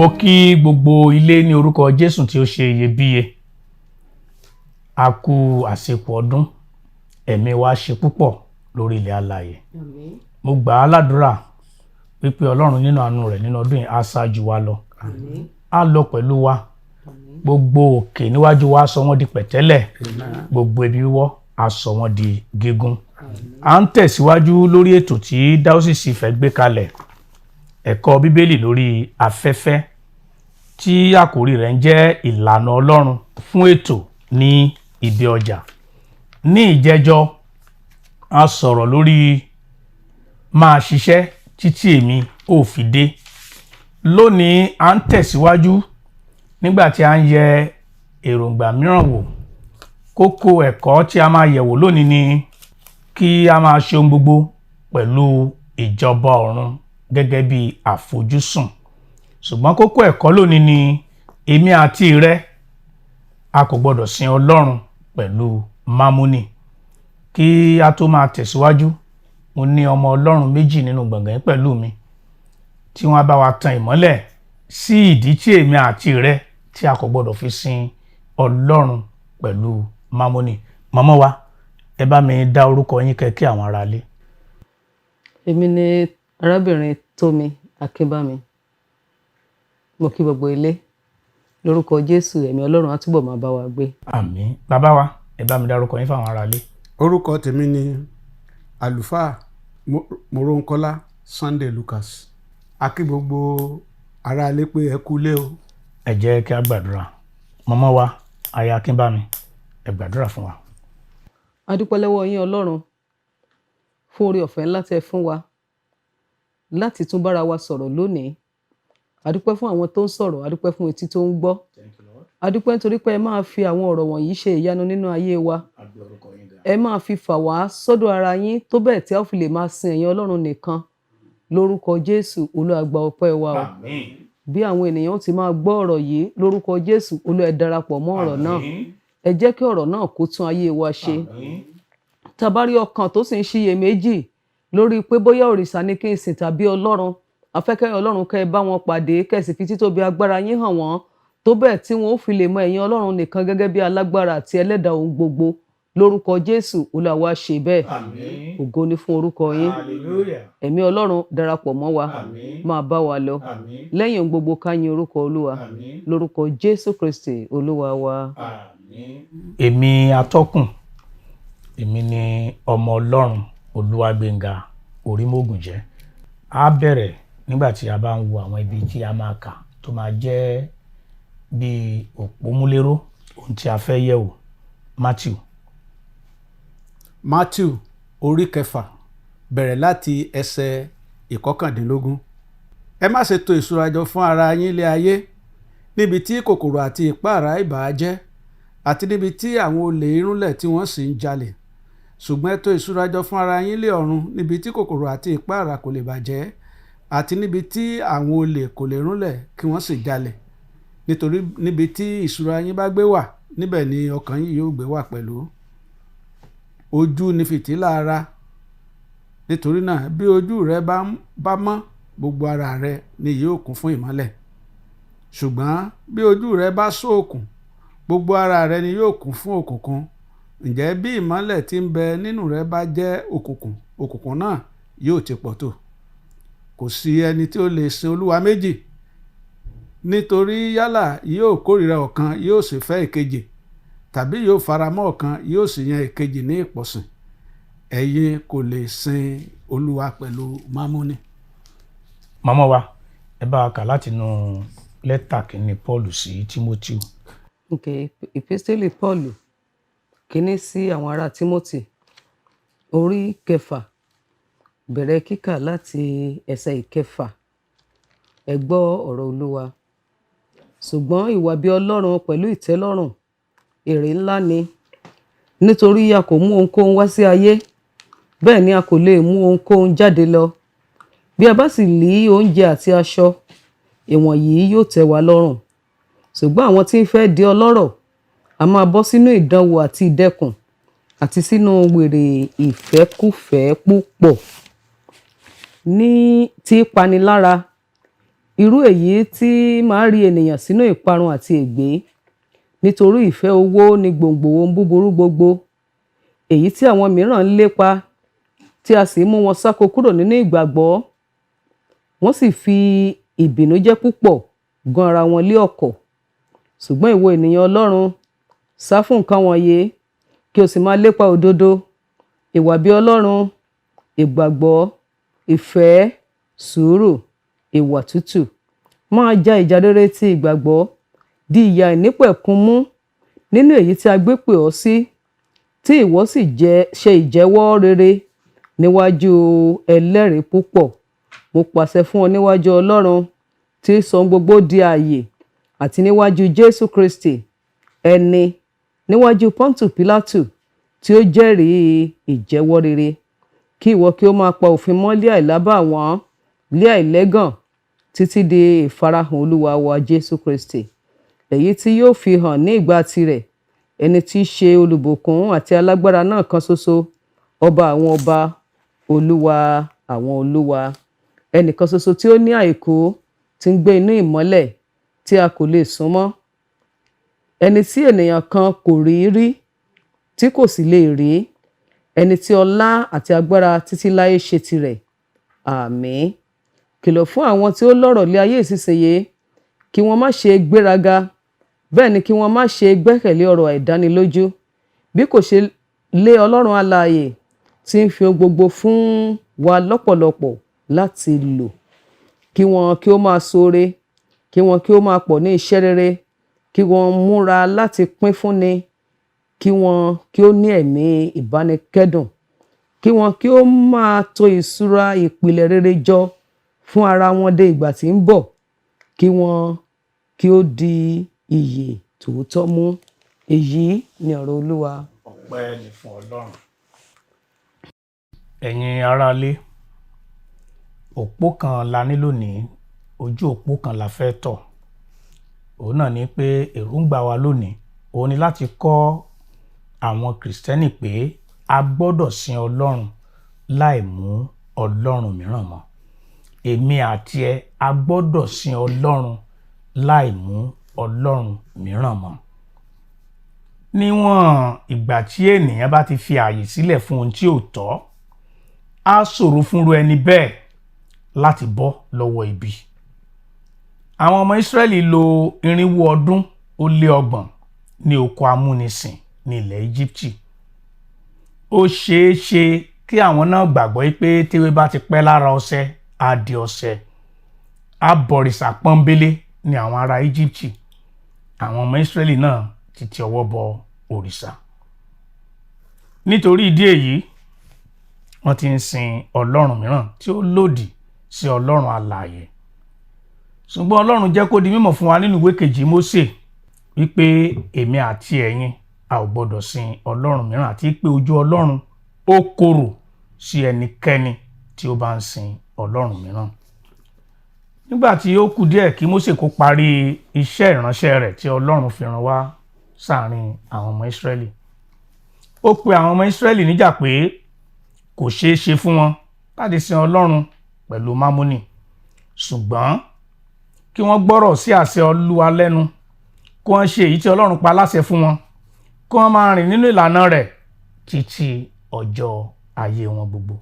Mo kí gbogbo ilé ní orúkọ Jésù tí ó ṣe iyebíye. A kú àsìkò ọdún, ẹ̀mí wa ṣe púpọ̀ lórí ilẹ̀ alààyè. Àmín. Mo gbà á ládùúrà wípé Ọlọ́run nínú àánú rẹ̀ nínú ọdún yìí á ṣáájú wa lọ. Àmín. Á lọ pẹ̀lú wa. Gbogbo òkè níwájú wa á sọ wọ́n di pẹ̀tẹ́lẹ̀. Gbogbo ibi wíwọ́ á sọ wọ́n di gígùn. À ń tẹ̀síwájú lórí ètò tí Dáósìsì Ifẹ̀ gbé kalẹ̀, ẹ̀kọ́ Bíbélì lórí afẹ́fẹ́, tí àkórí rẹ̀ ń jẹ́ ìlànà Ọlọ́run fún ètò ní ibi ọjà. Ní ìjẹjọ́, a sọ̀rọ̀ lórí máa ṣiṣẹ́ títí èmi ò fi dé. Lónìí, à ń tẹ̀síwájú nígbà tí a ń yẹ èròǹgbà mìíràn wò. Kókó ẹ̀kọ́ tí a máa yẹ̀wò lónìí ni kí a máa ṣe ohun gbogbo pẹ̀lú ìjọba ọ̀run gẹ́gẹ́ bí àfojúsùn. Ṣùgbọ́n kókó ẹ̀kọ́ lónìí ni èmi àti rẹ, a kò gbọdọ̀ sin Ọlọ́run pẹ̀lú mámúnì. Kí a tó máa tẹ̀síwájú, mo ní ọmọ Ọlọ́run méjì nínú gbọ̀ngàn yìí pẹ̀lú mi tí wọ́n á bá wa tan ìmọ́lẹ̀ sí ìdí tí èmi àti rẹ tí a kò gbọdọ̀ fi sin Ọlọ́run pẹ̀lú mámúnì. Màmá wa, ẹ bá mi dá orúkọ yín kẹ́ kí àwọn aráalé. Èmi ni arábìnrin Tómi Akínbámi. Mo kí gbogbo ilé lórúkọ Jésù. Ẹ̀mí Ọlọ́run á túbọ̀ máa bá wa gbé. Àmín. Bàbá wa, ẹ bá mi dá orúkọ yín fáwọn aráalé. Orúkọ tèmi ni Àlùfáà Moronkola Sunday Lucas. A kí gbogbo aráalé pé ẹ kú lé o. Ẹ jẹ́ kí a gbàdúrà. Màmá wa, aya Akínbámi, ẹ gbàdúrà fún wa. A dúpẹ́ lọ́wọ́ yín, Ọlọ́run, fún oore ọ̀fẹ́ ńlá tẹ́ fún wa láti tún bára wa sọ̀rọ̀ lónìí. A dúpẹ́ fún àwọn tó ń sọ̀rọ̀, a dúpẹ́ fún etí tó ń gbọ́. A dúpẹ́ nítorí pé ẹ máa fi àwọn ọ̀rọ̀ wọ̀nyí ṣe ìyanu nínú ayé wa. Ẹ máa fi fà wá sọ́dọ̀ ara yín tó bẹ́ẹ̀ tí a ó fi lè máa sin ẹ̀yin Ọlọ́run nìkan. Lórúkọ Jésù, Olúwa, gba ọpẹ́ wa o. Bí àwọn ènìyàn ti máa gbọ́ ọ̀rọ̀ yìí, lórúkọ Jésù, Olúwa, ẹ darapọ̀ mọ́ ọ̀rọ̀ náà. Ẹ jẹ́ kí ọ̀rọ̀ náà kó tún ayé wa ṣe. Tá a bá rí ọkàn tó sì ń ṣiyèméjì lórí pé bóyá òrìṣà ni kí n sìn tàbí Ọlọ́run, afẹ́kẹ́ Ọlọ́run kẹ́ ẹ bá wọn pàdé, kẹ́ ẹ sì fi títóbi agbára yín hàn wọ́n tó bẹ́ẹ̀ tí wọ́n ó fi lè mọ ẹ̀yin Ọlọ́run nìkan gẹ́gẹ́ bí alágbára àti ẹlẹ́dàá ohun gbogbo. Lórúkọ Jésù, Olúwa wa, ṣe bẹ́ẹ̀. Ògo ni fún orúkọ yín. Ẹ̀mí Ọlọ́run, darapọ̀ mọ́ wa, máa bá wa lọ. Lẹ́yìn ohun gbogbo, ká yin orúkọ Olúwa. Lórúkọ Jésù Kristi Olúwa wa. Èmi atọ́kùn, èmi ni ọmọ Ọlọ́run Olúwàgbénga Orímọ̀gùnjẹ́. Á bẹ̀rẹ̀ nígbà tí a bá ń wo àwọn ibi tí a máa kà tó máa jẹ́ bíi òpómúléró ohun tí a fẹ́ yẹ̀ wò. Matthew. Matthew orí 6, bẹ̀rẹ̀ láti ẹsẹ̀ 19. Ẹ má ṣe tò ìṣúra jọ fún ara yín lé ayé, níbi tí kòkòrò àti ìpáàrà ìbà jẹ́, àti níbi tí àwọn olè irúnlẹ̀ tí wọ́n sì ń jalè. Ṣùgbọ́n ẹ tò ìṣúra jọ fún ara yín lé ọ̀run, níbi tí kòkòrò àti ìpáàrà kò lè bàjẹ́, àti níbi tí àwọn olè kò lè rúnlẹ̀ kí wọ́n sì jalè. Nítorí níbi tí ìṣúra yín bá gbé wà, níbẹ̀ ni ọkàn yín yóò gbé wà pẹ̀lú. Ojú ni fìtílà ara. Nítorí náà, bí ojú rẹ bá mọ́, gbogbo ara rẹ ni yóò kún fún ìmọ́lẹ̀. Ṣùgbọ́n bí ojú rẹ bá ṣókùn, gbogbo ara rẹ ni yóò kún fún òkùnkùn. Ǹjẹ́ bí ìmọ́lẹ̀ tí ń bẹ nínú rẹ bá jẹ́ òkùnkùn, òkùnkùn náà yóò ti pọ̀ tó! Kò sí ẹni tí ó lè sin olúwa méjì, nítorí yálà yóò kórìíra ọ̀kan, yóò sì fẹ́ ìkejì, tàbí yóò faramọ́ ọ̀kan, yóò sì yan ìkejì ní ìpọ̀sìn. Ẹ̀yin kò lè sin Olúwa pẹ̀lú mámúnì. Màmá wa, ẹ bá wa kà láti inú lẹ́tà kìíní Paul sí Timothy. Ok, Epistele Paul kìíní sí àwọn ará Timothy, orí 6, bẹ̀rẹ̀ kíkà láti ẹsẹ̀ 6. Ẹ gbọ́ ọ̀rọ̀ Olúwa. Ṣùgbọ́n ìwà bí Ọlọ́run pẹ̀lú ìtẹ́lọ́rùn, èrè ńlá ni. Nítorí a kò mú ohunkóhun wá sí ayé, bẹ́ẹ̀ ni a kò lè mú ohunkóhun jáde lọ. Bí a bá sì ní oúnjẹ àti aṣọ, ìwọ̀nyí yóò tẹ́ wa lọ́rùn. Ṣùgbọ́n àwọn tí ń fẹ́ di ọlọ́rọ̀ a máa bọ́ sínú ìdánwò àti ìdẹkùn àti sínú wèrè ìfẹ́kúfẹ̀ẹ́ púpọ̀ ní tí í panilára. Irú èyí tí máa rí ènìyàn sínú ìparun àti ègbé. Nítorí ìfẹ́ owó ni gbòǹgbò ohun búburú gbogbo, èyí tí àwọn mìíràn ń lépa, tí a sì mú wọn sáko kúrò nínú ìgbàgbọ́, wọ́n sì fi ìbìnújẹ́ púpọ̀ gán ara wọn lé ọ̀kọ̀. Ṣùgbọ́n ìwọ ènìyàn Ọlọ́run, sá fún nǹkan wọ̀nyí, kí o sì máa lépa òdodo, ìwà bí Ọlọ́run, ìgbàgbọ́, ìfẹ́, sùúrù, ìwà tútù. Máa ja ìjà rere ti ìgbàgbọ́, di ìyè àìnípẹ̀kun mú nínú èyí tí a gbé pè ọ́ sí, tí ìwọ sì jẹ́ ṣe ìjẹ́wọ́ rere níwájú ẹlẹ́rìí púpọ̀. Mo pàṣẹ fún ọ níwájú Ọlọ́run tí í sọ ohun gbogbo di ààyè, àti níwájú Jésù Kristi ẹni níwájú Pọ́ńtù Pílátù tí ó jẹ́rìí ìjẹ́wọ́ rere, kí ìwọ kí ó máa pa òfin mọ́ lé àìlábàwọ́n, lé àìlẹ́gàn, títí di ìfarahàn Olúwa wa Jésù Kristi, èyí tí yóò fi hàn ní ìgbà tirẹ̀, ẹni tí í ṣe olùbùkún àti alágbára náà kan ṣoṣo, ọba àwọn ọba, olúwa àwọn olúwa, ẹnìkan ṣoṣo tí ó ní àìkú, tí ń gbé inú ìmọ́lẹ̀ tí a kò lè súnmọ́, ẹni tí ènìyàn kan kò rí rí, tí kò sì lè rí, ẹni tí ọlá àti agbára títí láé ṣe tirẹ̀. Àmín. Kìlọ̀ fún àwọn tí ó lọ́rọ̀ lé ayé ìsinsìnyí, kí wọ́n má ṣe gbéraga, bẹ́ẹ̀ ni kí wọ́n má ṣe gbẹ́kẹ̀lé ọ̀rọ̀ àìdánilójú, bí kò ṣe lé Ọlọ́run alààyè tí ń fi ohun gbogbo fún wa lọ́pọ̀lọpọ̀ láti lò, kí wọn kí ó máa ṣoore, kí wọn kí ó máa pọ̀ ní iṣẹ́ rere, kí wọ́n múra láti pín fúnni, kí wọn kí ó ní ẹ̀mí ìbánikẹ́dùn, kí wọn kí ó máa tò ìṣúra ìpìlẹ̀ rere jọ fún ara wọn dé ìgbà tí ń bọ̀, kí wọn kí ó di ìyè tòótọ́ mú. Èyí ni ọ̀rọ̀ Olúwa. Ọpẹ́ ni fún Ọlọ́run. Ẹ̀yin aráalé, òpó kan la ní lónìí, ojú òpó kan la fẹ́ tọ̀. Òun náà ni pé èròǹgbà wa lónìí, òun ni láti kọ́ àwọn Kìrìsìtẹ́nì pé a gbọ́dọ̀ sin Ọlọ́run láì mú Ọlọ́run mìíràn mọ́. Èmi àti ẹ, a gbọ́dọ̀ sin Ọlọ́run láì mú Ọlọ́run mìíràn mọ́. Níwọ̀n ìgbà tí ènìyàn bá ti fi ààyè sílẹ̀ fún ohun tí ò tọ́, á ṣòro fúnru ẹni bẹ́ẹ̀ láti bọ́ lọ́wọ́ ibi. Àwọn ọmọ Ísírẹ́lì lò 330 ní oko amúnisìn ní ilẹ̀ Íjíbítì. Ó ṣeé ṣe kí àwọn náà gbàgbọ́ pé téwé bá ti pẹ́ lára ọṣẹ, á di ọṣẹ. Abọ̀rìṣà pọ́nbélé ni àwọn ará Íjíbítì. Àwọn ọmọ Ísírẹ́lì náà ti ti ọwọ́ bọ òrìṣà. Nítorí ìdí èyí, wọ́n ti ń sin ọlọ́run mìíràn tí ó lòdì sí Ọlọ́run alààyè. Ṣùgbọ́n Ọlọ́run jẹ́ kó di mímọ̀ fún wa nínú ìwé kejì Mósè wípé èmi àti ẹ̀yin a ò gbọ́dọ̀ sin ọlọ́run mìíràn, àti pé ojú Ọlọ́run ó korò sí ẹnikẹ́ni tí ó bá ń sin ọlọ́run mìíràn. Nígbà tí ó kù díẹ̀ kí Mósè kó parí iṣẹ́ ìránṣẹ́ rẹ̀ tí Ọlọ́run fi rán wá sáàrin àwọn ọmọ Ísírẹ́lì, ó pe àwọn ọmọ Ísírẹ́lì níjà pé kò ṣeé ṣe fún wọn láti sin Ọlọ́run pẹ̀lú mámónì, ṣùgbọ́n kí wọ́n gbọ́rọ̀ sí àṣẹ Olúwa lẹ́nu, kí wọ́n ṣe èyí tí Ọlọ́run pa láṣẹ fún wọn, kí wọ́n máa rìn nínú ìlànà rẹ̀ títí ọjọ́ ayé wọn gbogbo.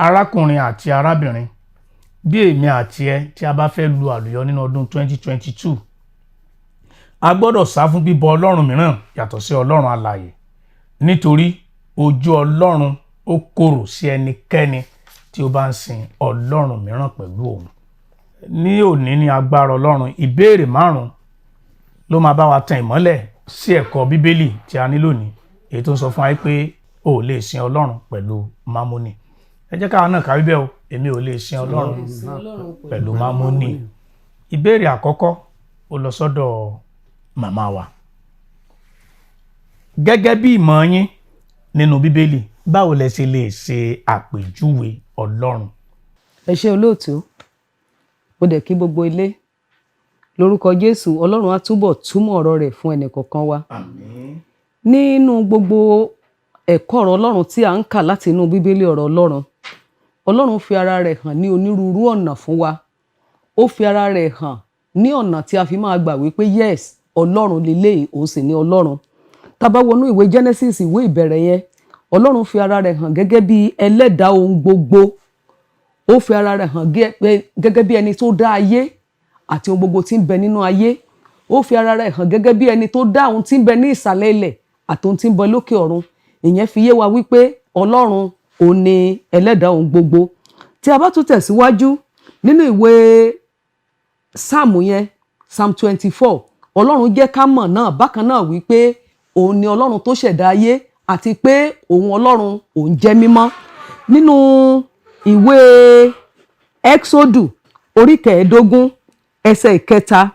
Arákùnrin àti arábìnrin, bí èmi àti ẹ tí a bá fẹ́ lu àlùyọ nínú ọdún 2022, a gbọ́dọ̀ sá fún bíbọ ọlọ́run mìíràn yàtọ̀ sí Ọlọ́run alààyè, nítorí ojú Ọlọ́run ó korò sí ẹnikẹ́ni tí ó bá ń sin ọlọ́run mìíràn pẹ̀lú òun. Ní òní, ní agbára Ọlọ́run, ìbéèrè 5 ló máa bá wa tan ìmọ́lẹ̀ sí ẹ̀kọ́ Bíbélì tí a ní lónìí, èyí tó ń sọ fún wa pé o ò lè sin Ọlọ́run pẹ̀lú mámónì. Ẹ jẹ́ káwa náà kàwé bẹ́ẹ̀ o, èmi ò lè sin Ọlọ́run pẹ̀lú mámónì. Ìbéèrè àkọ́kọ́ ó lọ sọ́dọ̀ màmá wa. Gẹ́gẹ́ bí ìmọ̀ yín nínú Bíbélì, báwo lẹ ṣe lè ṣe àpèjúwe Ọlọ́run? Ẹ ṣé olóòtú, mo dẹ̀ kí gbogbo ilé lórúkọ Jésù. Ọlọ́run á túbọ̀ túmọ̀ ọ̀rọ̀ rẹ̀ fún ẹnì kọ̀ọ̀kan wa. Àmín. Nínú gbogbo ẹ̀kọ́ ọ̀rọ̀ Ọlọ́run tí à ń kà láti inú Bíbélì, ọ̀rọ̀ Ọlọ́run, Ọlọ́run fi ara rẹ̀ hàn ní onírúurú ọ̀nà fún wa. Ó fi ara rẹ̀ hàn ní ọ̀nà tí a fi máa gbà wípé yes, Ọlọ́run leléyìí, òun sì ní Ọlọ́run. Tá bá wọnú ìwé Genesis, ìwé ìbẹ̀rẹ̀ yẹn, Ọlọ́run fi ara rẹ̀ hàn gẹ́gẹ́ bí ẹlẹ́dàá ohun gbogbo. Ó fi ara rẹ̀ hàn gẹ́gẹ́ bí ẹni tó dá ayé àti ohun gbogbo tí ń bẹ nínú ayé. Ó fi ara rẹ̀ hàn gẹ́gẹ́ bí ẹni tó dá ohun tí ń bẹ ní ìsàlẹ̀ ilẹ̀ àti ohun tí ń bẹ lókè ọ̀run. Ìyẹn fi yé wa wípé Ọlọ́run òun ni ẹlẹ́dàá ohun gbogbo. Tí a bá tún tẹ̀síwájú nínú ìwé Sáàmù yẹn, Psalm 24, Ọlọ́run jẹ́ ká mọ̀ náà bákan náà wípé òun ni Ọlọ́run tó ṣẹ̀dá ayé àti pé òun Ọlọ́run òun jẹ́ mímọ́. Nínú ìwé Exodus orí 15, ẹsẹ̀ 3,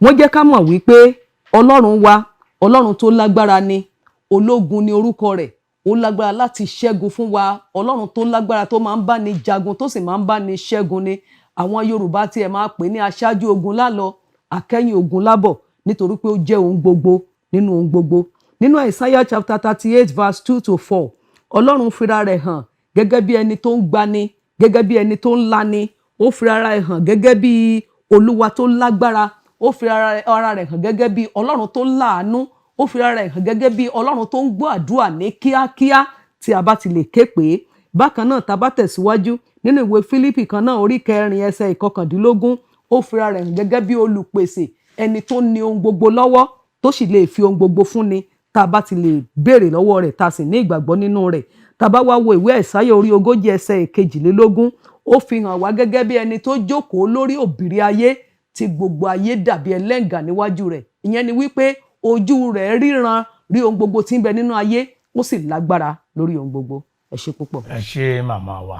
wọ́n jẹ́ ká mọ̀ wípé Ọlọ́run wa, Ọlọ́run tó lágbára ni, ológun ni orúkọ rẹ̀. Ó lágbára láti ṣẹ́gun fún wa. Ọlọ́run tó lágbára, tó máa ń bá ní jagun, tó sì máa ń bá ní ṣẹ́gun ni. Àwọn Yorùbá tiẹ̀ máa pè ní aṣáájú ogun lálọ, akẹ́yìn ogun lábọ̀, nítorí pé ó jẹ́ ohun gbogbo nínú ohun gbogbo. Nínú Isaiah chapter 38 verse 2 to 4, Ọlọ́run fira rẹ̀ hàn gẹ́gẹ́ bí ẹni tó ń gbani, gẹ́gẹ́ bí ẹni tó ń lani. Ó fira rẹ̀ hàn gẹ́gẹ́ bí Olúwa tó lágbára. Ó fira ara rẹ̀ hàn gẹ́gẹ́ bí Ọlọ́run tó láàánú. Ó fira rẹ̀ hàn gẹ́gẹ́ bí Ọlọ́run tó ń gbọ́ àdúrà ní kíákíá tí a bá ti lè ké pè é. Bákan náà, tá a bá tẹ̀síwájú nínú ìwé Fílípì kan náà, orí 4, ẹsẹ̀ 19, ó fira rẹ̀ hàn gẹ́gẹ́ bí olùpèsè, ẹni tó ní ohun gbogbo lọ́wọ́, tó sì lè fi ohun gbogbo fúnni tá a bá ti lè béèrè lọ́wọ́ rẹ̀, tá a sì ní ìgbàgbọ́ nínú rẹ̀. Tá a bá wá wo ìwé Àìsáyà orí 40, ẹsẹ̀ 22, ó fi hàn wá gẹ́gẹ́ bí ẹni tó jókòó lórí òbìrí ayé, tí gbogbo ayé dàbí ẹlẹ́ǹgà níwájú rẹ̀. Ìyẹn ni wípé ojú rẹ̀ ríran rí ohun gbogbo tí ń bẹ nínú ayé, ó sì lágbára lórí ohun gbogbo. Ẹ ṣé púpọ̀. Ẹ ṣé, màmá wa.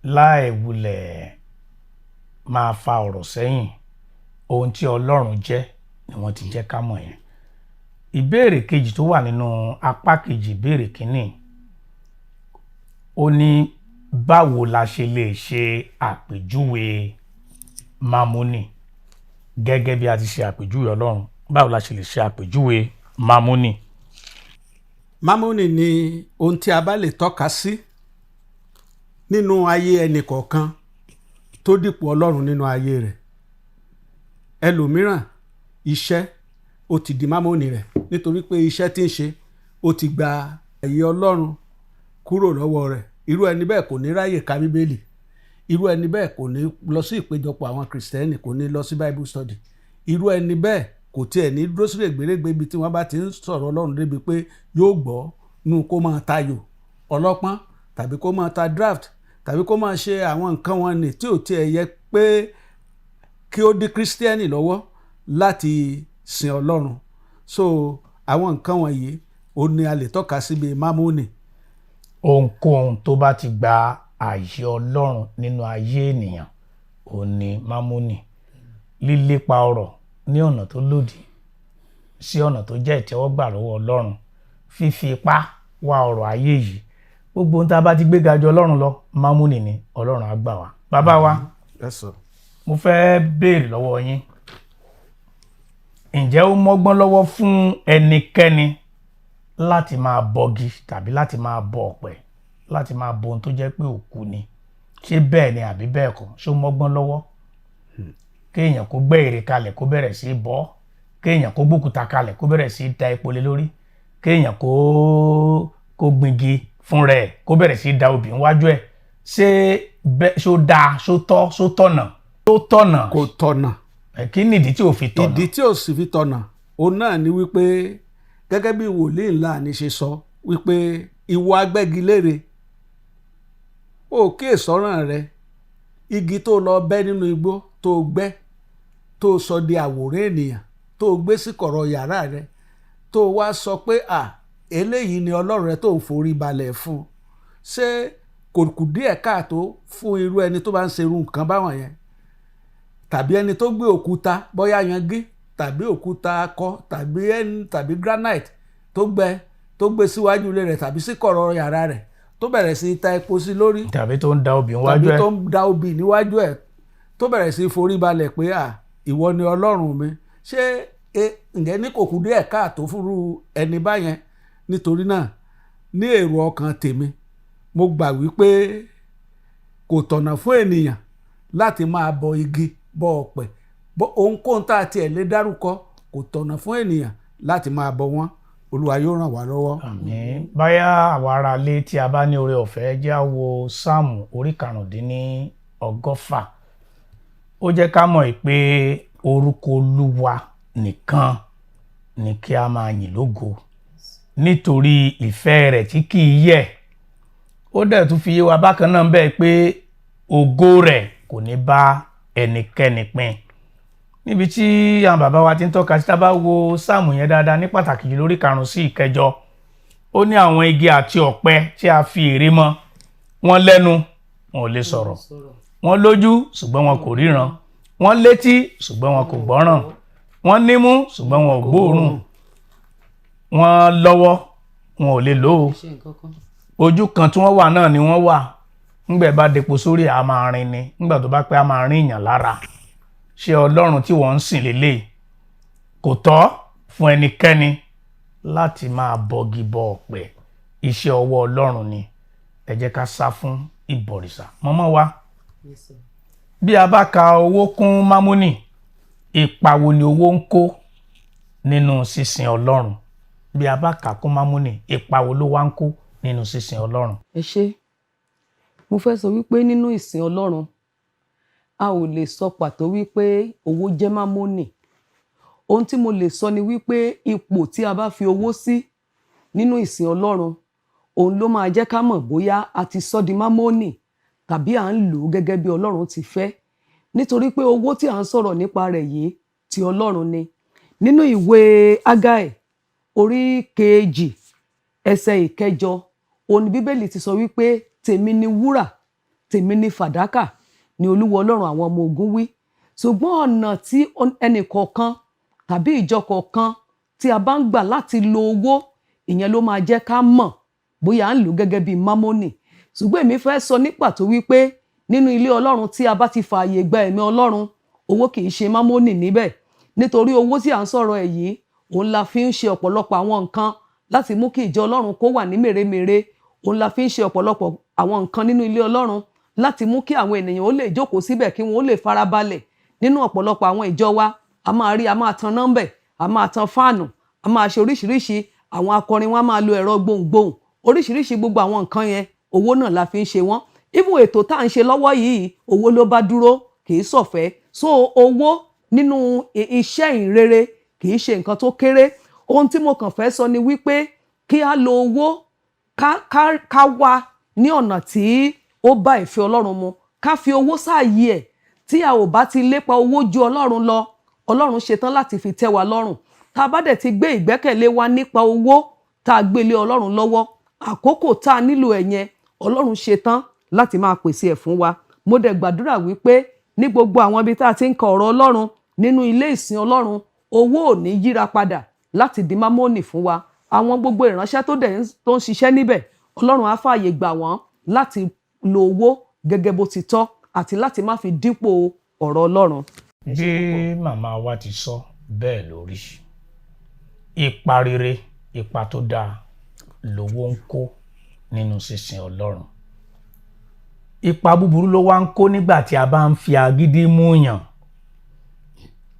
Láì wulẹ̀ máa fa ọ̀rọ̀ sẹ́yìn, ohun tí Ọlọ́run jẹ́ ni wọ́n ti jẹ́ ká mọ̀ yẹn. Ìbéèrè kejì tó wà nínú apá kejì ìbéèrè kínní, ó ní báwo la ṣe lè ṣe àpèjúwe Mámónì? Gẹ́gẹ́ bí a ti ṣe àpèjúwe Ọlọ́run, báwo la ṣe lè ṣe àpèjúwe Mámónì? Mámónì ni ohun tí a bá lè tọ́ka sí nínú ayé ẹnì kọ̀ọ̀kan tó dípò Ọlọ́run nínú ayé rẹ̀. Ẹlòmíràn, iṣẹ́ ó ti di mámónì rẹ̀, nítorí pé iṣẹ́ tí ń ṣe ó ti gba àyè Ọlọ́run kúrò lọ́wọ́ rẹ̀. Irú ẹni bẹ́ẹ̀ kò ní ráyè ka Bíbélì. Irú ẹni bẹ́ẹ̀ kò ní lọ sí ìpéjọpọ̀ àwọn Kìrìsìtẹ́nì, kò ní lọ sí Bible study. Irú ẹni bẹ́ẹ̀ kò tiẹ̀ ní dúró sí règbèrègbè ibi tí wọ́n bá ti ń sọ̀rọ̀ Ọlọ́run débi pé yóò gbọ́ nú kó máa tayò ọlọ́pọ́n, tàbí kó máa ta draft, tàbí kó máa ṣe àwọn nǹkan wọn nì tí ò tiẹ̀ yẹ pé kí ó dí Kírísítẹ́nì lọ́wọ́ láti sin Ọlọ́run. So àwọn nǹkan wọ̀nyí ó ní a lè tọ́ka síbi mámónì. Ohunkóhun tó bá ti gba ààyè Ọlọ́run nínú ayé ènìyàn, òun ni mámónì. Lílépa ọrọ̀ ní ọ̀nà tó lòdì sí ọ̀nà tó jẹ́ ìtẹ́wọ́gbà lọ́wọ́ Ọlọ́run, fífi ipá wá ọrọ̀ ayé yìí, gbogbo ohun tá a bá ti gbéga ju Ọlọ́run lọ, mámónì ni. Ọlọ́run á gbà wá. Bàbá wa, Yes, sir. mo fẹ́ béèrè lọ́wọ́ yín, ǹjẹ́ ó mọ́gbọ́n lọ́wọ́ fún ẹnikẹ́ni láti máa bọgi tàbí láti máa bọ ọ̀pẹ, láti máa bọ ohun tó jẹ́ pé òkú ni? Ṣé bẹ́ẹ̀ ni àbí bẹ́ẹ̀ kọ́? Ṣé ó mọ́gbọ́n lọ́wọ́ kéèyàn kó gbẹ́ ère kalẹ̀ kó bẹ̀rẹ̀ sí í bọ́, kéèyàn kó gbókúta kalẹ̀ kó bẹ̀rẹ̀ sí í da epo lé lórí, kéèyàn kó gbingi fún rẹ̀, kó bẹ̀rẹ̀ sí í da obì níwájú ẹ̀? Ṣé bẹ́ẹ̀, ṣó dáa, ṣó tọ́, ṣó tọ̀nà, ṣó tọ̀nà? Kò tọ̀nà. Ẹ, kí nìdí tí ò fi tọ̀nà? Ìdí tí ò sì fi tọ̀nà, òun náà ni wípé gẹ́gẹ́ bí wòlíì ńlá ni ṣe sọ wípé ìwọ agbẹ́gilére, ó kíyè sọ́ràn rẹ, igi tó lọ bẹ́ nínú igbó, tó gbẹ́, tó sọ di àwòrán ènìyàn, tó gbé sí kọ̀rọ̀ yàrá rẹ, tó wá sọ pé à eléyìí ni Ọlọ́run rẹ tó ń forí balẹ̀ fún, ṣé kò kù díẹ̀ káàtó fún irú ẹni tó bá ń ṣe irú nǹkan báwọn yẹn? Tàbí ẹni tó gbé òkúta, bóyá yangí tàbí òkúta akọ tàbí ẹni tàbí granite tó gbẹ, tó gbé síwájú ilé rẹ̀ tàbí sí kọ̀rọ̀ yàrá rẹ̀, tó bẹ̀rẹ̀ sí í ta epo sí lórí, tàbí tó ń da obì níwájú tàbí ẹ̀, tó ń da obì níwájú ẹ̀, tó bẹ̀rẹ̀ sí í forí balẹ̀ pé à ìwọ ni Ọlọ́run mi, ṣé ǹjẹ́ ní kò kù díẹ̀ káàtó fúnrú ẹni báyẹn? Nítorí náà, ní èrò ọkàn tèmi, mo gbà wípé kò tọ̀nà fún ènìyàn. láti máa bọ igi, bọ ọ̀pẹ, bọ ohunkóhun tá a tiẹ̀ lè dárúkọ. Kò tọ̀nà fún ènìyàn láti máa bọ wọ́n. Olúwa yóò ràn wá lọ́wọ́. Àmín. Báyà àwa ará ilé tí a bá ní oore ọ̀fẹ́, jẹ́ á wo Sáàmù orí 195. Ó jẹ́ ká mọ̀ pé orúkọ Olúwa nìkan ni kí a máa yìn lógo nítorí ìfẹ́ rẹ̀ tí kì í yẹ̀. Ó dẹ̀ tún fi yé wa bákan náà bẹ́ẹ̀ pé ògo rẹ̀ kò ní bá ẹnikẹ́ni pín. Níbi tí àwọn bàbá wa ti ń tọ́ka sí, tá a bá wo sáàmù yẹn dáadáa, ní pàtàkì jù lórí 5 sí 8, ó ní àwọn igi àti ọ̀pẹ tí a fi ère mọ́, wọ́n lẹ́nu, wọn ò lè sọ̀rọ̀, wọ́n lójú, ṣùgbọ́n wọn kò ríran, wọ́n létí, ṣùgbọ́n wọn kò gbọ́ràn, wọ́n nímú, ṣùgbọ́n wọn ò gbóòórùn, wọ́n lọ́wọ́, wọn ò lè lò ó. Ṣe nǹkan kan. Ojú kan tí wọ́n wà náà ni wọ́n wà. Ńgbà bá depo sórí, a máa rin ni. Ńgbà tó bá pẹ́, a máa rin èèyàn lára. Ṣé Ọlọ́run tí wọ́n ń sìn lélẹ̀? Kò tọ́ fún ẹnikẹ́ni láti máa bọgi bọ ọ̀pẹ. Iṣẹ́ ọwọ́ Ọlọ́run ni. Ẹ jẹ́ ká sá fún ìbọ̀rìṣà. Mọ́mọ́ wa, Yes, sir. bí a bá ka owó kún mámúnì, ipa wo ni owó ń kó nínú sísìn Ọlọ́run? Bí a bá kà kún mámúnì, ipa wo ló wá ń kó nínú sísìn Ọlọ́run? Ẹ ṣé. Mo fẹ́ sọ wípé nínú ìsìn Ọlọ́run, a ò lè sọ pàtó wípé owó jẹ́ mámónì. Ohun tí mo lè sọ ni wípé ipò tí a bá fi owó sí nínú ìsìn Ọlọ́run, òun ló máa jẹ́ ká mọ̀ bóyá a ti sọ di mámónì tàbí à ń lò ó gẹ́gẹ́ bí Ọlọ́run ti fẹ́, nítorí pé owó tí à ń sọ̀rọ̀ nípa rẹ̀ yìí, ti Ọlọ́run ni. Nínú ìwé Ágáì orí 2 ẹsẹ̀ 8, òun ni Bíbélì ti sọ wípé, "Tèmi ni wúrà, tèmi ni fàdákà," ni Olúwa Ọlọ́run àwọn ọmọ ogun wí. Ṣùgbọ́n ọ̀nà tí ẹnì kọ̀ọ̀kan tàbí ìjọ kọ̀ọ̀kan tí a bá ń gbà láti lo owó, ìyẹn ló máa jẹ́ ká mọ̀ bóyá à ń lò ó gẹ́gẹ́ bí mámónì. Ṣùgbọ́n èmi fẹ́ sọ ní pàtó wípé nínú ilé Ọlọ́run tí a bá ti fààyè gba ẹ̀mí Ọlọ́run, owó kì í ṣe mámónì níbẹ̀, nítorí owó tí à ń sọ̀rọ̀ ẹ̀ yìí, òun la fi ń ṣe ọ̀pọ̀lọpọ̀ àwọn nǹkan láti mú kí ìjọ Ọlọ́run kó wà ní mèremère. Òun la fi ń ṣe ọ̀pọ̀lọpọ̀ àwọn nǹkan nínú ilé Ọlọ́run láti mú kí àwọn ènìyàn ó lè jókòó síbẹ̀, kí wọ́n ó lè farabalẹ̀. Nínú ọ̀pọ̀lọpọ̀ àwọn ìjọ wa, a máa rí, a máa tan nọ́mbẹ̀, a máa tan fáànù, a máa ṣe oríṣiríṣi. Àwọn akọrin wọn a máa lo ẹ̀rọ gbohùngbohùn oríṣiríṣi. Gbogbo àwọn nǹkan yẹn, owó náà la fi ń ṣe wọ́n. Even ètò tá à ń ṣe lọ́wọ́ yìí, owó ló bá dúró, kì í ṣọ̀fẹ́. So owó nínú iṣẹ́ ìrere kì í ṣe nǹkan tó kéré. Ohun tí mo kàn fẹ́ sọ ni wípé kí á lo owó, ká wá ní ọ̀nà tí ó bá ìfẹ́ Ọlọ́run mu, ká fi owó sáàyè ẹ̀. Tí a ò bá ti lépa owó ju Ọlọ́run lọ, Ọlọ́run ṣetán láti fi tẹ́ wa lọ́rùn. Tá a bá dẹ̀ ti gbé ìgbẹ́kẹ̀lé wa nípa owó, tá a gbé lé Ọlọ́run lọ́wọ́, àkókò tá a nílò ẹ̀ yẹn, Ọlọ́run ṣetán láti máa pèsè ẹ̀ fún wa. Mo dẹ̀ gbàdúrà wípé ní gbogbo àwọn ibi tá a ti ń ka ọ̀rọ̀ Ọlọ́run nínú ilé ìsìn Ọlọ́run, owó ò ní yíra padà láti di mámónì fún wa. Àwọn gbogbo ìránṣẹ́ tó dẹ̀ tó ń ṣiṣẹ́ níbẹ̀, Ọlọ́run á fààyè gbà wọ́n láti lo owó gẹ́gẹ́ bó ti tọ́ àti láti má fi dípò ọ̀rọ̀ Ọlọ́run. Bí màmá wa ti sọ bẹ́ẹ̀ lórí, ipa rere, ipa tó dáa lówó ń kó nínú sísìn Ọlọ́run. Ipa búburú ló wá ń kó nígbà tí a bá ń fi agídí mú yàn,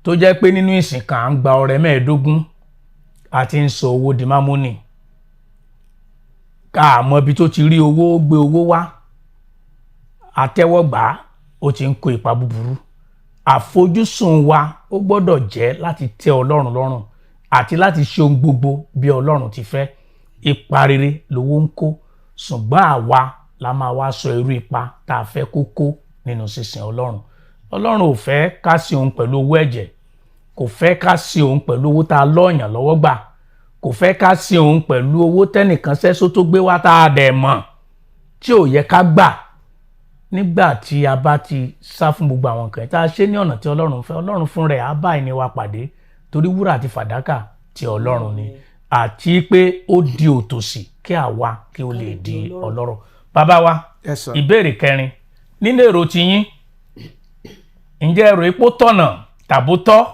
tó jẹ́ pé nínú ìsìn kan, à ń gba ọrẹ 15, a ti ń sọ owó di mámúnì. Ká mọ ibi tó ti rí owó, ó gbé owó wá, àtẹ́wọ́gbà, ó ti ń kó ipa búburú. Àfojúsùn wa ó gbọ́dọ̀ jẹ́ láti tẹ́ Ọlọ́run lọ́rùn àti láti ṣe ohun gbogbo bí Ọlọ́run ti fẹ́. Ipa rere lówó ń kó, ṣùgbọ́n àwa la máa wá sọ irú ipa tá a fẹ́ kó kó nínú sísìn Ọlọ́run. Ọlọ́run ò fẹ́ ká sin òun pẹ̀lú owó ẹ̀jẹ̀, kò fẹ́ ká sin òun pẹ̀lú owó tá a lọ́ọ̀yàn lọ́wọ́ gbà, kò fẹ́ ká sin òun pẹ̀lú owó tẹ́nìkan sẹ́só tó gbé wá tá a dẹ̀ mọ̀ tí ò yẹ ká gbà. Nígbà tí a bá ti sá fún gbogbo àwọn nǹkan tá a ṣe ní ọ̀nà tí Ọlọ́run fẹ́, Ọlọ́run fún rẹ̀ á bá ẹni wa pàdé, torí wúrà àti fàdákà tí Ọlọ́run ni, àti pé ó di òtòṣì kí àwa kí ó lè di ọlọ́rọ̀. Bàbá wa, Yes, sir. ìbéèrè kẹrin: nínú èrò tiyín, ǹjẹ́ èrò ipò tọ̀nà tàbó tọ́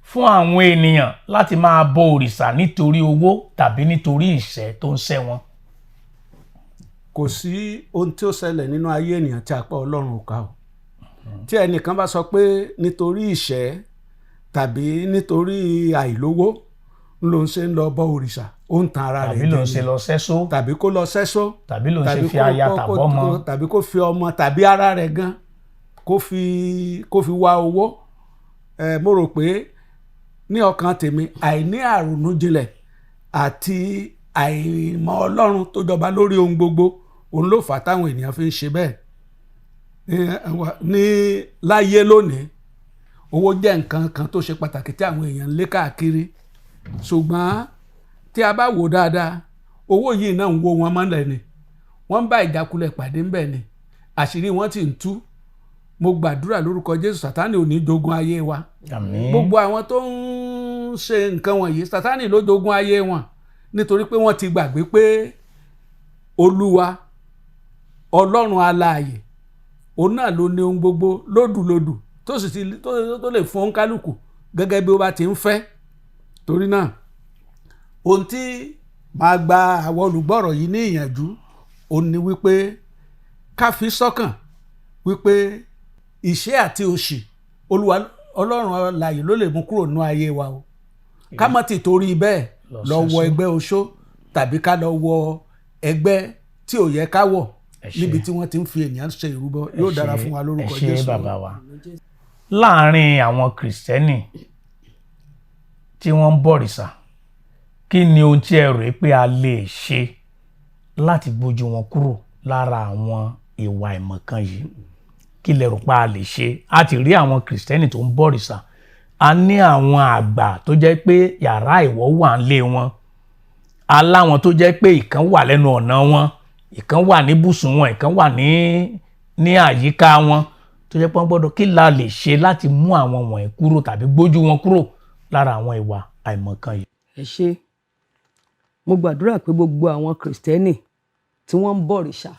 fún àwọn ènìyàn láti máa bọ òrìṣà nítorí owó tàbí nítorí ìṣẹ́ tó ń ṣẹ́ wọn? Kò sí ohun tí ó ṣẹlẹ̀ nínú ayé ènìyàn tí apá Ọlọ́run ò ká o. Tí ẹnìkan bá sọ pé nítorí ìṣẹ́ tàbí nítorí àìlówó ló ń ṣe ń lọ bọ òrìṣà, ó ń tan ara rẹ̀ Tàbí ló ń jẹ ṣe ni. lọ sẹ́só. Tàbí kó lọ sẹ́só. Tàbí ló ń ṣe Tàbí fi aya tàbọ́mọ. Tàbí kó fi ọmọ tàbí ara rẹ̀ gan kó fi wá owó. Mo rò pé ní ọkàn tèmi, àìní àrònújinlẹ̀ àti àìmọ̀ Ọlọ́run tó jọba lórí ohun gbogbo, òun ló fà á táwọn ènìyàn fi ń ṣe bẹ́ẹ̀. Ní láyé lónìí, owó jẹ́ nǹkan kan tó ṣe pàtàkì tí àwọn èèyàn ń lé káàkiri, ṣùgbọ́n tí a bá wò dáadáa, owó yìí náà ń wo wọn mọ́lẹ̀ ni, wọ́n ń bá ìjákulẹ̀ pàdé ńbẹ̀ ni, àṣírí wọn ti ń tú. Mo gbàdúrà lórúkọ Jésù, Sátánì ò ní jogún ayé wa. Àmín. Gbogbo àwọn tó ń ṣe nǹkan wọ̀nyí, Sátánì ló jogún ayé wọn, nítorí pé wọ́n ti gbàgbé pé Olúwa Ọlọ́run alààyè, òun náà ló ní ohun gbogbo lódùlódù, tó sì ti tó lè fún kálukú gẹ́gẹ́ bí ó bá ti ń fẹ́. Torí náà, ohun tí màá gba àwọn olùgbọ́rọ̀ yìí ní ìyànjú òun ni wípé ká fi sọ́kàn wípé ìṣẹ́ àti òṣì, Olúwa Ọlọ́run alààyè ló lè mú kúrò nínú ayé wa o. Ká má ti torí bẹ́ẹ̀ lọ lọ wọ sẹ́só. ẹgbẹ́ oṣó tàbí ká lọ wọ ẹgbẹ́ tí ò yẹ ká wọ̀ Ẹ ṣé. níbi tí wọ́n ti ń fi ènìyàn ṣe ìrúbọ. Yóò dára fún wa lórúkọ Ẹ ṣé. Jésù. Bàbá wa, láàárín àwọn Kìrìsìtẹ́nì tí wọ́n ń bọ̀rìṣà, kí ni ohun tí ẹ rò pé a lè ṣe láti gbójú wọn kúrò lára àwọn ìwà ìmọ̀kan yìí? Kí lẹ rò pé a lè ṣe? A ti rí àwọn Kìrìsìtẹ́nì tó ń bọ̀rìṣà, a ní àwọn àgbà tó jẹ́ pé yàrá ìwọ̀ wà ń lé wọn, aláwọn tó jẹ́ pé ìkan wà lẹ́nu ọ̀nà wọn, ìkan wà níbùsùn wọn, ìkan wà ní àyíká wọn, tó jẹ́ pé wọ́n gbọ́dọ̀. Kí la lè ṣe láti mú àwọn wọ̀nyí kúrò tàbí gbójú wọn kúrò lára àwọn ìwà àìmọ̀kan yìí? Ẹ ṣé. Mo gbàdúrà pé gbogbo àwọn Kìrìsìtẹ́nì tí wọ́n ń bọ̀rìṣà,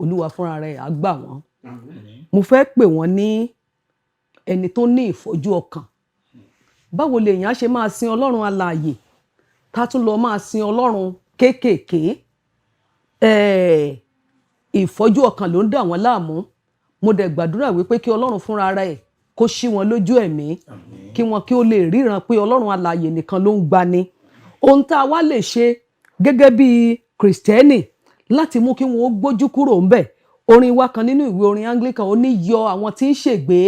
Olúwa fúnra rẹ̀ á gbà wọ́n. Mo fẹ́ pè wọ́n ní ẹni tó ní ìfọ́jú ọkàn. Báwo lèèyàn á ṣe máa sin Ọlọ́run alààyè, ká tún lọ máa sin ọlọ́run kéékèèké? Ìfọ́jú ọkàn ló ń dà wọ́n láàmú. Mo dẹ̀ gbàdúrà wípé kí Ọlọ́run fúnra rẹ̀ kó ṣí wọn lójú ẹ̀mí, kí wọn kí ó lè ríran pé Ọlọ́run alààyè nìkan ló ń gbani. Ohun tá a wá lè ṣe gẹ́gẹ́ bí Kìrìsìtẹ́nì láti mú kí wọn ó gbójú kúrò ńbẹ̀, orin wa kan nínú ìwé orin Anglican, ó ní, "Yọ àwọn tí ń ṣègbé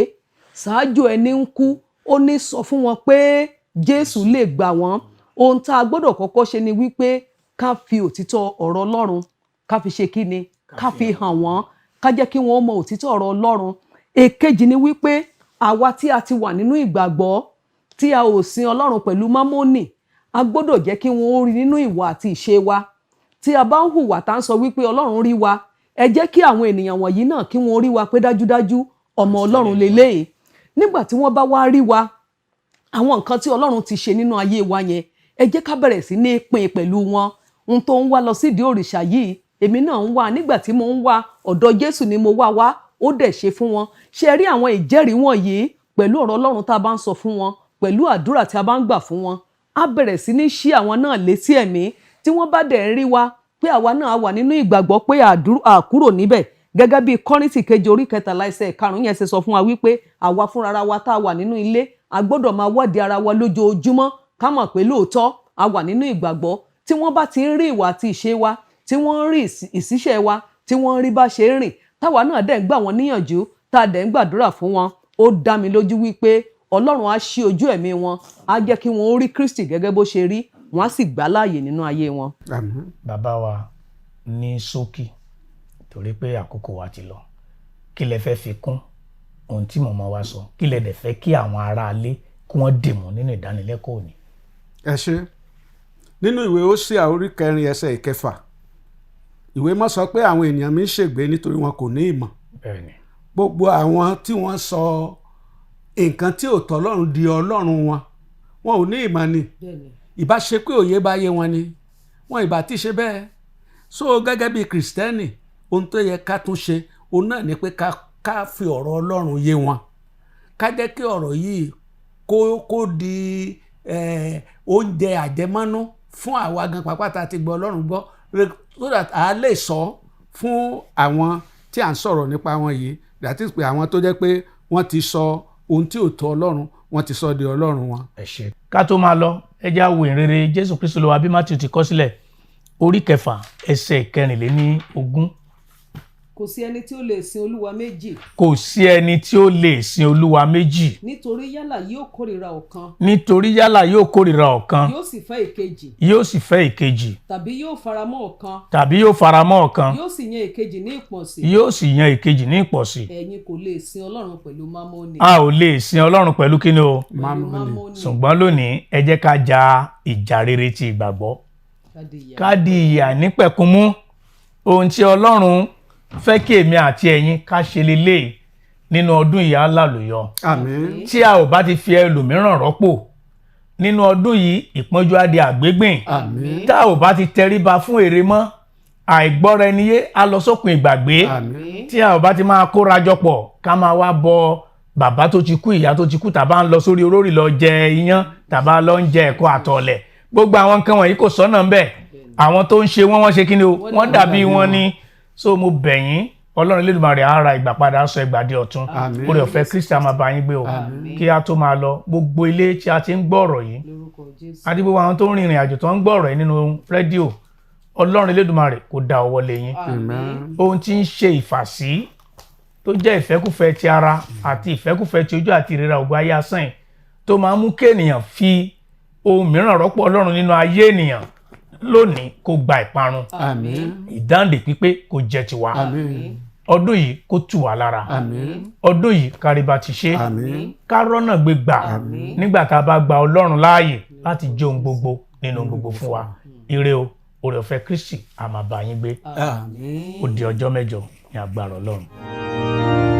ṣáájú ẹni ń kú." Ó ní, "Sọ fún wọn pé Jésù lè gbà wọ́n." Ohun tá a gbọ́dọ̀ kọ́kọ́ ṣe ni wípé ká fi òtítọ́ ọ̀rọ̀ Ọlọ́run, ká fi ṣe kí ni, ká fi hàn wọ́n, ká jẹ́ kí wọ́n mọ òtítọ́ ọ̀rọ̀ Ọlọ́run. Èkejì ni wípé àwa tí a ti wà nínú ìgbàgbọ́, tí a ò sin Ọlọ́run pẹ̀lú mámónì, a gbọ́dọ̀ jẹ́ kí wọ́n ó rí nínú ìwà àti ìṣe wa. Tí a bá ń hùwà tá ń sọ wípé Ọlọ́run rí wa, ẹ jẹ́ kí àwọn ènìyàn wọ̀nyí náà kí wọ́n rí wa pé dájúdájú ọmọ Ọlọ́run lélẹ́yìí. Nígbà tí wọ́n bá wá rí wa, àwọn nǹkan tí Ọlọ́run ti ṣe nínú ayé wa yẹn, ẹ jẹ́ ká bẹ̀rẹ̀ sí ní pín pẹ̀lú wọn. Ohun tó ń wá lọ sídìí òrìṣà yìí, èmi náà ń wá. Nígbà tí mo ń wá ọ̀dọ̀ Jésù ni mo wá wá, ó dẹ̀ ṣe fún wọn. Ṣe rí àwọn ìjẹ́rìí wọ̀nyí pẹ̀lú ọ̀rọ̀ Ọlọ́run tá a bá ń sọ fún wọn, pẹ̀lú àdúrà tí a bá ń gbà fún wọn, á bẹ̀rẹ̀ sí ní ṣí àwọn náà létí ẹ̀mí. Tí wọ́n bá dẹ̀ ń rí wa pé àwa náà wà nínú ìgbàgbọ́, pé àkúrò níbẹ̀, gẹ́gẹ́ bí Kọ́ríńtì kejì orí 13 ẹsẹ̀ 5 yẹn ṣe sọ fún wa wípé àwa fúnra wa tá a wà nínú ilé, a gbọ́dọ̀ máa wádìí ara wa lójoojúmọ́ ká mọ̀ pé lóòótọ́ a wà nínú ìgbàgbọ́. Tí wọ́n bá ti ń rí ìwà àti ìṣe wa, tí wọ́n ń rí ìṣiṣẹ́ wa, tí wọ́n ń rí bá ṣe ń rìn, táwa náà dẹ̀ ń gbà wọ́n níyànjú, tá a dẹ̀ ń gbàdúrà fún wọn, ó dá mi lójú wípé Ọlọ́run á ṣí ojú ẹ̀mí wọn, á jẹ́ kí wọ́n ó rí Kristi gẹ́gẹ́ bó ṣe rí, wọ́n á sì gbà láàyè nínú ayé wọn. Àmín. Bàbá wa, ní ṣókí, torí pé àkókò wa ti lọ, kí lẹ fẹ́ fi kún ohun tí màmá wa sọ? Kí lẹ dẹ̀ fẹ́ kí àwọn aráalé kí wọ́n dìmú nínú ìdánilẹ́kọ̀ọ́ òní? Ẹ ṣé. Nínú ìwé Hósíà orí 4 ẹsẹ̀ 6, ìwé mọ́ sọ pé àwọn ènìyàn mi ń ṣègbé nítorí wọn kò ní ìmọ̀. Gbogbo àwọn tí wọ́n sọ nǹkan tí ò tọ́ Ọlọ́run di ọlọ́run wọn, wọn ò ní ìmọ̀ ni. Ìbá ṣe pé òye bá yé wọn ni, wọn ìbá ti ṣe bẹ́ẹ̀. So gẹ́gẹ́ bí Kìrìsìtẹ́nì, ohun tó yẹ ká tún ṣe òun náà ni pé ká fi ọ̀rọ̀ Ọlọ́run yé wọn, ká jẹ́ kí ọ̀rọ̀ yìí kó di oúnjẹ àjẹmọ́nú fún àwa gan pàápàá tá a ti gbọ́ Ọlọ́run gbọ́, so that a lè sọ fún àwọn tí à ń sọ̀rọ̀ nípa wọn yìí, that is pé àwọn tó jẹ́ pé Wọ́n ti sọ ohun tí ò tọ́ Ọlọ́run, wọ́n ti sọ di ọlọ́run wọn. Ẹ ṣé. Ká tó máa lọ, ẹ jẹ́ á wo ìrere Jésù Kristu lọ́wọ́ bí Matthew ti kọ sílẹ̀, orí 6, ẹsẹ̀ 24. Kò sí ẹni tí ó lè sin olúwa méjì. Kò sí ẹni tí ó lè sin olúwa méjì. Nítorí yálà yóò kórìíra ọ̀kan, Nítorí yálà yóò kórìíra ọ̀kan, yóò sì fẹ́ ìkejì, yóò sì fẹ́ ìkejì, tàbí yóò faramọ́ ọ̀kan, tàbí yóò faramọ́ ọ̀kan, yóò sì yan ìkejì ní ìpọ̀sí. Yóò sì yan ìkejì ní ìpọ̀sí. Ẹ̀yin kò lè sin Ọlọ́run pẹ̀lú Mámónì. A ò lè sin Ọlọ́run pẹ̀lú kíni o? Pẹ̀lú Mámónì. Mámónì. Ṣùgbọ́n lónìí, ẹ jẹ́ ká ja ìjà rere ti ìgbàgbọ́, Ká di ìyà. Ká di ìyè àìnípẹ̀kun mú. Ohun tí Ọlọ́run fẹ́ kí èmi àti ẹ̀yin ká ṣe lélẹ̀ nínú ọdún yìí, á làlùyọ. Àmín. Tí a ò bá ti fi ẹlòmíràn rọ́pò nínú ọdún yìí, ìpọ́njú á di àgbégbìn. Àmín. Tá ò bá ti tẹríba fún èrè mọ́, àìgbọ́ra ẹni yé á lọ sópin ìgbàgbé. Àmín. Tí a ò bá ti máa kóra jọ pọ̀, ká máa wá bọ bàbá tó ti kú, ìyá tó ti kú, tàbá ń lọ sórí orórì lọ jẹ iyán, tàbá lọ ń jẹ ẹ̀kọ àtọ̀lẹ̀, gbogbo àwọn nǹkan wọ̀nyí, kò sọ́nà ńbẹ̀. Àwọn tó ń ṣe wọ́n, wọ́n ṣe kí ni o? Wọ́n dàbí wọn ni. So mo bẹ̀ yín, Ọlọ́run Elédùmarè á ra ìgbà padà, sọ ìgbà di ọ̀tun. Àmín. Oore ọ̀fẹ́ Kristi á máa bá yín gbé o. Kí a tó máa lọ, gbogbo ilé tí a ti ń gbọ́ ọ̀rọ̀ yìí, Lórúkọ Jésù. àti gbogbo àwọn tó ń rìnrìn àjò tó ń gbọ́ ọ̀rọ̀ yìí nínú rédíò, Ọlọ́run Elédùmarè kò dá ọwọ́ lé yín. Àmín. Ohun tí ń ṣe ìfàsí tó jẹ́ ìfẹ́kùfẹ́ ti ara àti ìfẹ́kùfẹ́ ti ojú àti ìrora ògo ayé asán yìí, tó máa ń mú kéènìyàn fi ohun mìíràn rọ́pò Ọlọ́run nínú ayé ènìyàn lónìí, kó gba ìparun. Àmín. Ìdáǹdè pípé kó jẹ́ tiwa. Àmín. Ọdún yìí, kó tù wá lára. Àmín. Ọdún yìí, káríba ti ṣe, Àmín. ká rọ́nà gbé gbà nígbà tá a bá gba Ọlọ́run láàyè láti jẹ́ ohun gbogbo nínú ohun gbogbo fún wa. Ire o. Oore ọ̀fẹ́ Kristi á máa bá yín gbé. Àmín. Ó di ọjọ́ mẹ́jọ ní agbára Ọlọ́run.